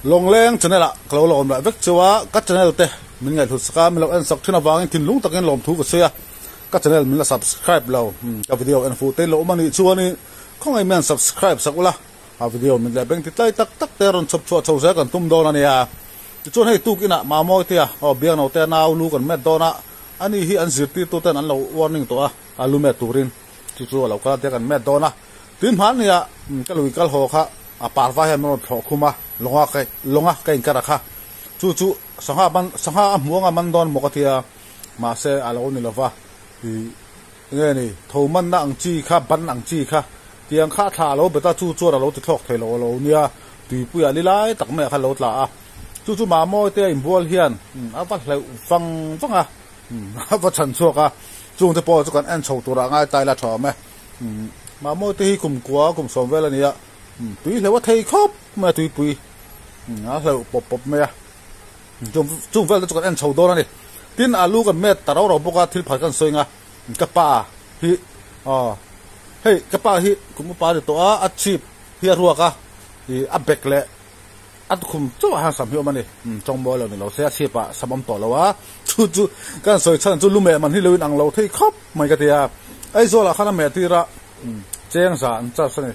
Lawngleng channel ah ka lo la awm lah vek cheu a, ka channel te min ngaihhlut sak a, min lo en sak thin avangin thinlung takin lawmthu ka sawi a, ka channel min la subscribe lo, ka video en fuh te lo awm a nih chuanin khawngaih mian subscribe sak ula, a video min leh beng ti tlai tak tak te rawn chhawp chhuah chho zel kan tum dawn a nia. Tichuan hei tuk inah Mamawi te a, aw Biakno te a nau lu kan met dawn a, ani hi an zirtirtu ten an lo warning tawh a, a lu met turin chu chu a lo kal a tia kan met dawn a. Tui hmannia ka lui kal haw kha a parva hian min rawn thlawh khum a, lawnga ka lawnga ka inkar a kha. Chu chu sangha man sangha a hmuh anga man dawn maw ka tia, mahse a lo ni lova, ih enge ni tho manna ang chi kha ban ang chi kha tiang kha a thla a lo bet a, chu chuan a lo ti thlawk thei lo a lo nia, tuipuiah li lai tak maiah khan a lo tla a. Chu chu Mamawi te a inbual hian a va hleuh vang vang a, a va chhan chhuak a, chungte pawh chu kan en chho turah ngai ta ila tha awm e. Mahmawi te hi kum kua kum sawm vel a ni a, tui hleuh a thei khawp mai a tuipui a hleuh pawp pawp mai a, chung vel te chu kan en chho dawn a ni. Tin alu kan met ta rau rau bawk a thil phal kan sawi ang a, ka pa hi aw hei ka pa hi kum upa a ni tawh a, a chhip hi a ruak a, ih a bek leh A tukhum chauh ah hian sam hi awm a ni. Tawng mawi lo ni lo se a chhip ah sam awm tawh lo a. Chu chu kan sawi chhan chu lumeh man hi lo in ang lo thei khawp mai ka ti a. Aizawl ah khan a meh tir a cheng za an charge a ni.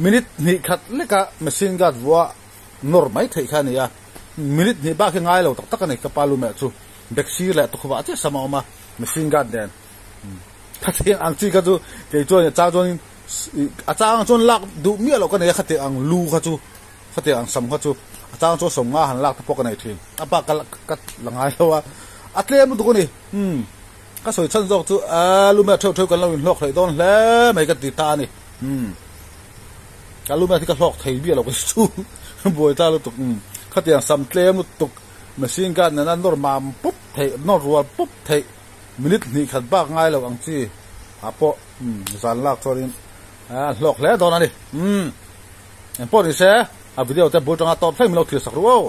Minute hnih khat lek a machine guard vuah nawr mai theih kha a ni a. Minute hnih bak hi ngai lo tak tak a ni ka pa lumeh chu. Bek sir leh tukhum ah chiah sam a awm a machine guard nen. Khatiang ang chi kha chu kei chuan a chang chuan a chang chuan lak duh miah loh ka nei a khatiang ang lu kha chu khatiang ang sam kha chu a chang chuan sawmnga han lak te pawh ka nei thin a bak ka ka la ngai lo a a tlem lutuk a ni umm ka sawi chhan zawk chu a lu meh theuh theuh kan lo inhlawk hlei dawn hle mai ka ti ta a ni umm ka lu meh hi ka hlawk thei miah lo ka chu buai ta lutuk umm khatiang sam tlem lutuk machine gun nena nawr mam pup theih nawr rual pup theih. Minute hnih khat bak ngai lo ang chi ah pawh zan lak chuanin a hlawk hle dawn a ni. Umm engpawh ni se a video te bul tanga tawp thleng min lo thlir sak ru aw.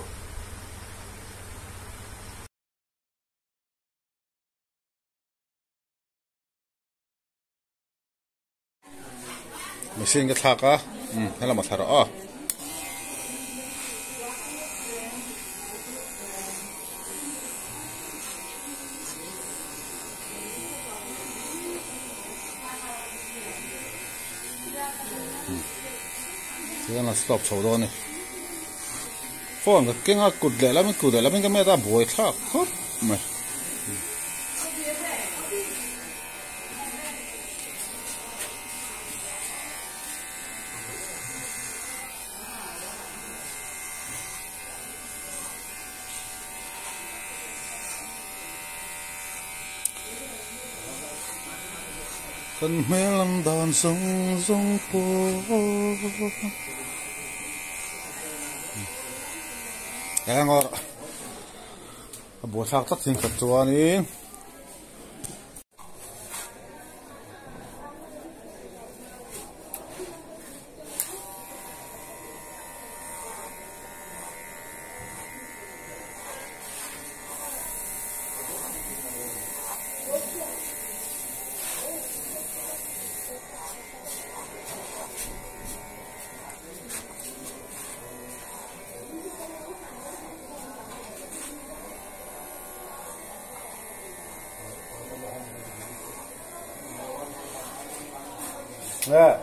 Machine ka thlak a umm helam a thla rawh aw. Chuan a stop chho dawn a ni phone ka keng a kut leh lamin kut leh lamin ka met a buai thlak khawp mai. Kan hmel ang dan zawng zawng pawh eng awrh a buaithlak tlat thin khat chuanin. Yeah.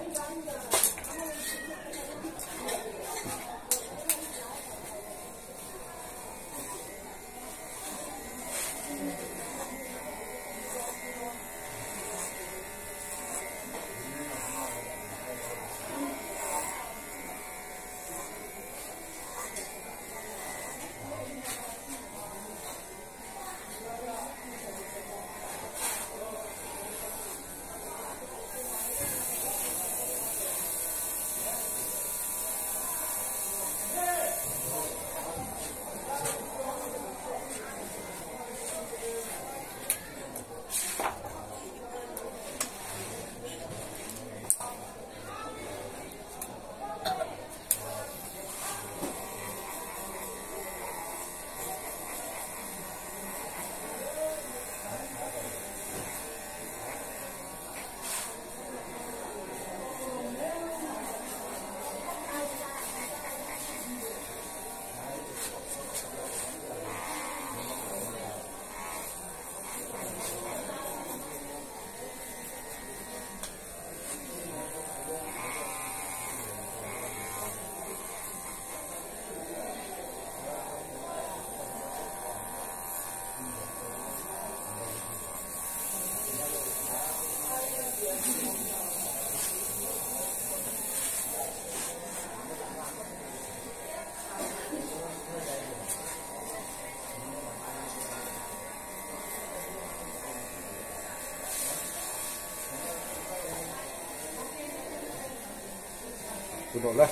Rawh le.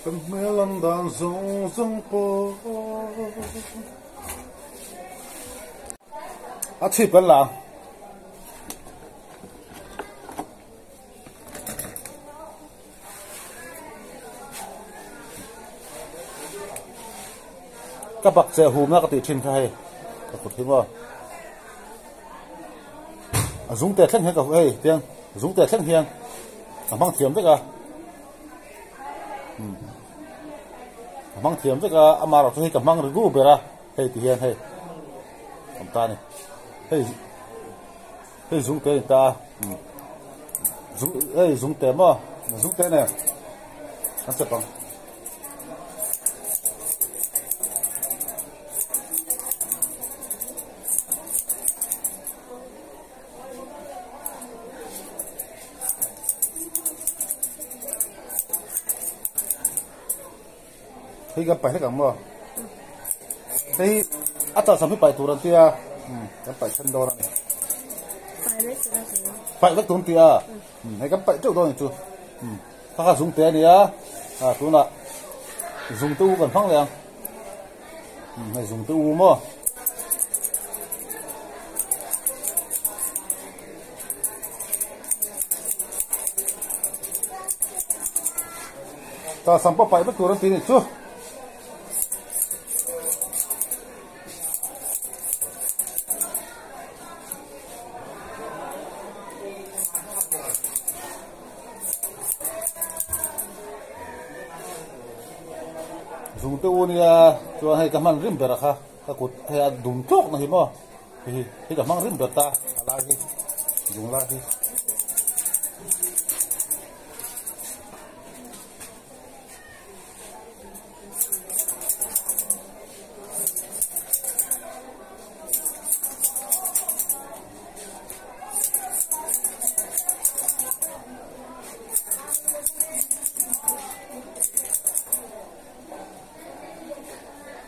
Kan hmel an dan zawng zawng pawh a chhip kan la ang. Ka bak che hum na ka tih thin kha hei ka kut hi maw a zung te thleng hian ka hei tiang zung te thleng hian a hmang thiam vek a a hmang thiam vek a ama erawh chu hei ka hmang ri gu ber a hei ti hian hei awm ta a ni hei hei zung te a ni ta a zung hei zung te maw zung te nen an chep ang. Hei kan paih hlek ang maw? Hei a chawlhsam hi paih tur an tia kan paih then dawn a ni. Paih vek tur an tia hei kan paih teuh dawn a ni chu. Kha kha zung te a nia tunah zung te u kan hmang leh ang. Hei zung te u maw? Ta sam pawh paih vek tur an ti ni chu. Zung te u nia chuan hei ka hman rim ber a kha ka kut hei a dum tlawk na hi maw hei hi ka hmang rim ber ta a lai hi zung lai hi.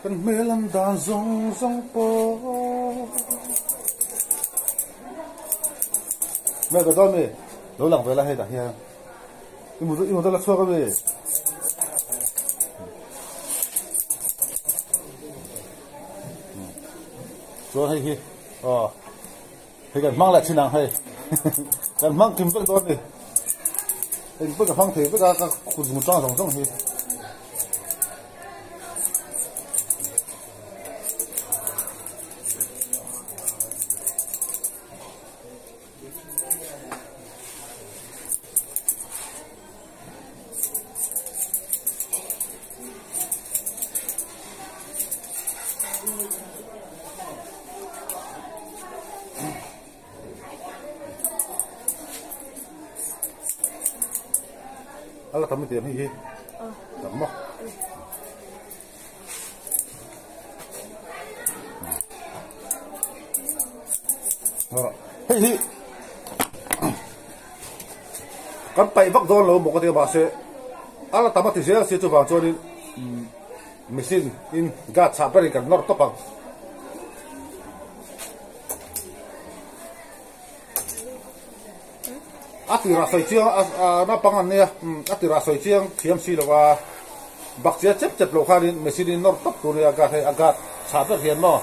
Kan hmel an dan zawng zawng pawh Mel ka dawn mi lo lang ve la hei dah hian i mu i mu la chhuak ami chuan hei hi aw Hei kan hmang leh thin ang hei. Kan hmang kim vek dawn ni. Eng pawh ka hmang thei vek a ka kut zung tang zawng zawng hi. A la tam tiang hei hi tam maw hei hi kan paih vak dawn lo maw ka ti a mahse a la tam a ti zel si chuvang chuanin machine in gas chhah berin kan nawr tawp ang. A tirah sawi chiang a naupang an nia a tirah sawi chiang thiam si lo a bakchia chep chep lo khanin machine in nawr tawp tur nia gas hei a gas chhah ber hian maw.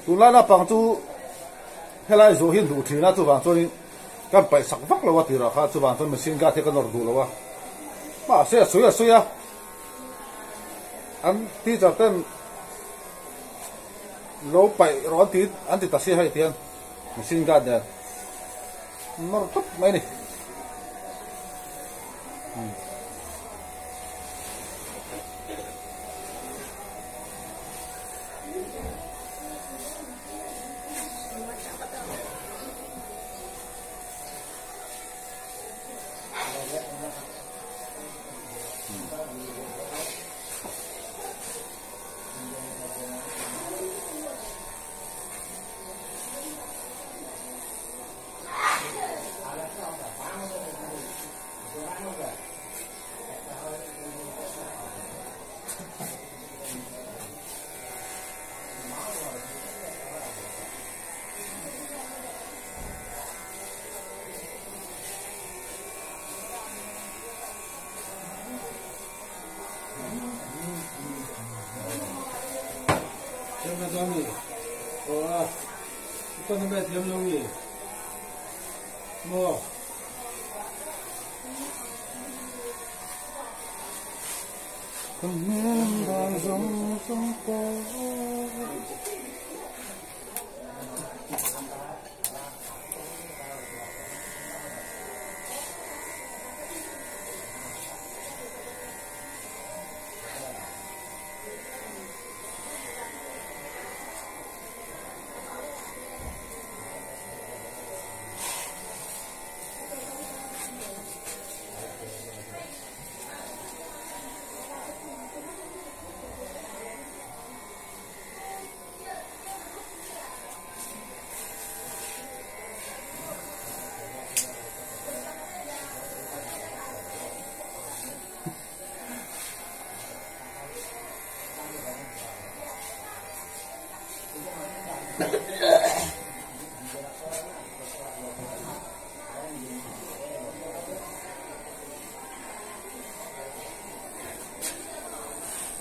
Tunlai naupang chu helai zawh hi an duh thin a chuvang chuanin kan paih sak vak lo a tirah kha chuvang chuan machine gas hi ka nawr duh lo a. Mahse a sawi a sawi a, an teacher ten lo paih rawh an ti an ti ta si hei tihian machine gun nen nawr tawp mai a ni.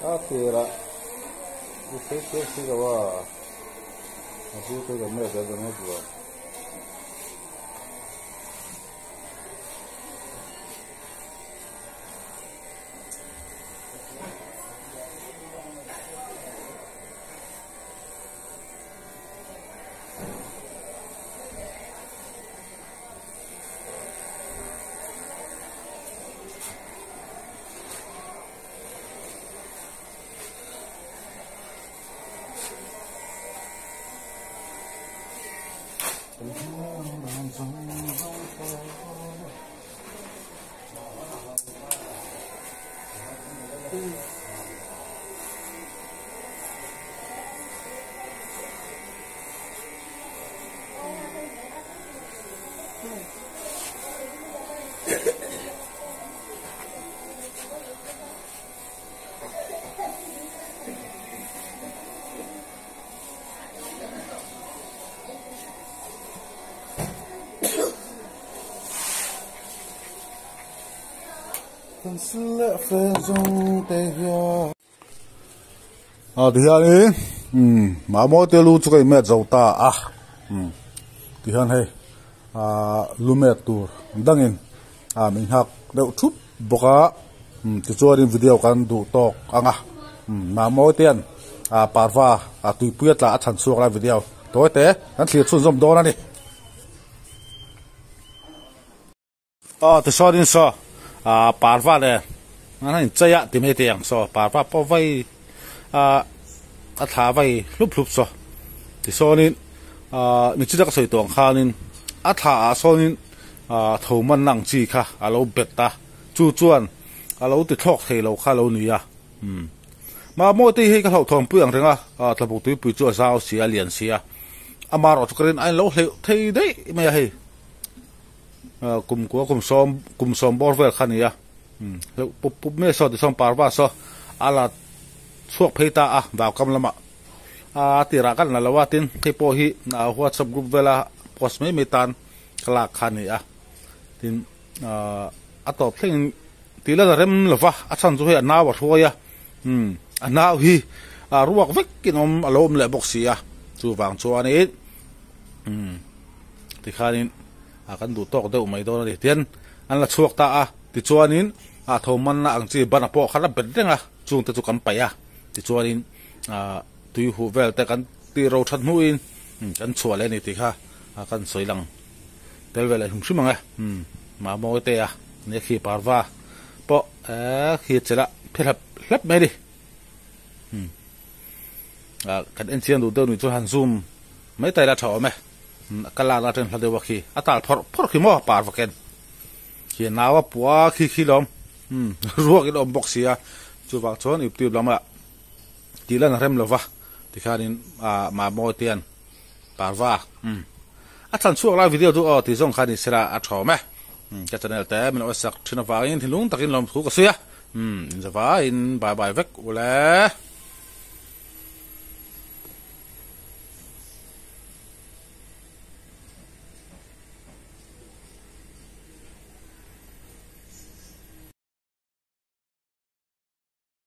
A tirah i sawi chiang si lo a, a zir te kan nge kan nge duh ang. A tihianin mahmawi te lu chu ka inmet zo ta a tihian hei ah lu met tur dangin ah min nghak deuh thup bawk a tichuanin video kan duh tawk ang a mahmawi te hian ah parva ah tuipui a tla a chhan chhuak lai video tawi te kan thlir chhunzawm dawn a ni. Aw tichuanin saw ah parva leh an han inchei a ti mai te ang saw parva pawh vai ah a thla vai hlup hlup saw tichuanin ah nichina ka sawi tawh ang khanin a thla ah sawnin ah tho man ang chi kha a lo bet a chu chuan a lo ti thlawk thei lo kha a lo ni a umm mahmawi te hi ka hlauhthawn pui ang reng a ah tlabuk tuipui chu a zau si a lian si a amaherawhchu chu ka rin a inlo hleuh thei daih mai a hei. Kum kua kum sawm kum sawm bawr vel kha a ni a hleuh pup pup mai saw tichuan parva saw a la chhuak phei ta a vaukam lamah a tirah kan la lo a tin hei pawh hi whatsapp group vela post mai mai tan ka lak kha a ni a tin a tawp thlengin tih la rem lo va a chhan chu hei a nau a hruai a a nau hi a ruak vekin awm a lo awm leh bawk si a chuvang chuanin Tikhanin a kan duh tawk deuh mai dawn a ni. Tian an la chhuak ta a, tichuanin A tho manna ang chi ban a pawh kha la bet reng a, chungte chu kan paih a, tichuanin ah tui huh vel te kan tih ro that hnuin kan chhuah leh a ni tih kha kan sawi lang tel ve leh hrim hrim ang e. Mahmawi te a nia khi parva pawh eh khi chela phe hlep hlep mai a ni. Kan en chiang duh deuh nih chuan han zoom mai ta ila tha awm e. Ka lak atang hla deuh a khi a tal phawrh phawrh khi maw parva ken. Khi nau a pua khi khi lawm umm ruak in awm bawk sia chuvang chuan youtube lamah tih lan a rem lova tikhanin ah mahmawi te hian parva umm a chhan chhuak lai video chu aw tih zawng kha ni sela a tha awm e umm ka channel te min lo sak thin avangin thinlung takin lawmthu ka sawi a umm inzavaiin bye bye vek ule.